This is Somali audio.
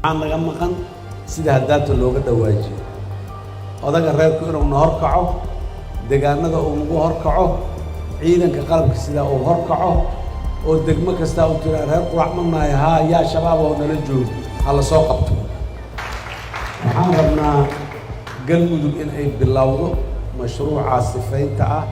Waxaa naga maqan sida haddaata looga dhawaajiyo odaga reerku inuu na horkaco, deegaanada uu nagu horkaco, ciidanka qalabka sidaa uu horkaco, oo degmo kastaa u tiraa reer Qurac ma nahay? Haa, yaa Shabaab oo nala joogo ha la soo qabto. Waxaan rabnaa Galmudug in ay bilowdo mashruucaa sifaynta ah.